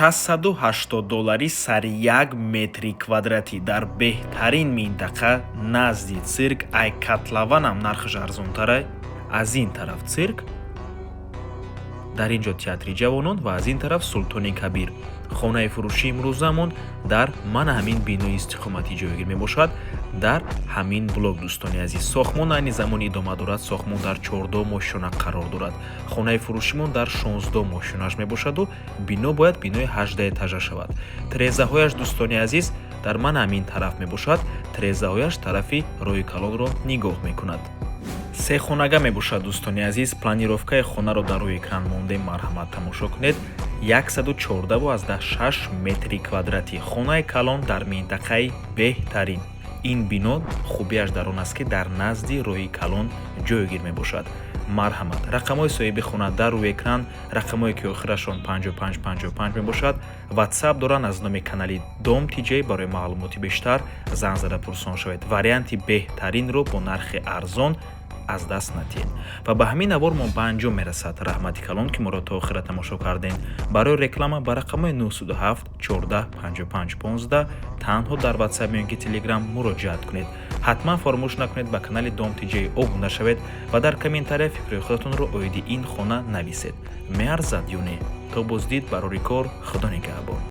680 доллари сари 1 метри квадратӣ дар беҳтарин минтақа, назди цирк. Ай котлованам нархаш арзонтара. Аз ин тараф цирк, дар ин ҷо театри ҷавонон ва аз ин тараф Султони Кабир. Хонаи фурӯшии имрӯзамон дар мана ҳамин бинои истиқоматӣ ҷойгир мебошад, дар ҳамин блок. Дӯстони азиз, сохтмон айни замон идома дорад. Сохтмон дар 14 ошёна қарор дорад. Хонаи фурӯшимон дар 16 ошёнаш мебошаду бино бояд бинои 18 этажа шавад. Трезаҳояш, дӯстони азиз, дар мана ҳамин тараф мебошад. Трезаҳояш тарафи роҳи калонро нигоҳ мекунад. Сехонага мебошад. Дӯстони азиз, планировкаи хонаро дар рӯи экран мондем, марҳамат, тамошо кунед. 114,6 метри квадратӣ, хонаи калон дар минтақаи беҳтарин. Ин бино хубиаш дар он аст, ки дар назди роҳи калон ҷойгир мебошад. Марҳамат, рақамҳои соҳиби хона дар рӯи экран, рақамҳое ки охирашон 5555 мебошад, Ватсап доранд. Аз номи канали Дом ТЖ барои маълумоти бештар занг зада пурсон шавед. Варианти беҳтаринро бо нархи арзон аз даст надиҳед. Ва ба ҳамин навор мо ба анҷом мерасад. Раҳмати калон, ки моро то охира тамошо кардем. Барои реклама ба рақамҳои 907 14 55 15 танҳо дар Ватсап ё ки Телеграм муроҷиат кунед. Ҳатман фаромӯш накунед, ба канали Дом ТЖ обуна шавед ва дар комментария фикри худатонро оиди ин хона нависед: меарзад ё не? То боздид, барори кор, Худо нигаҳбон.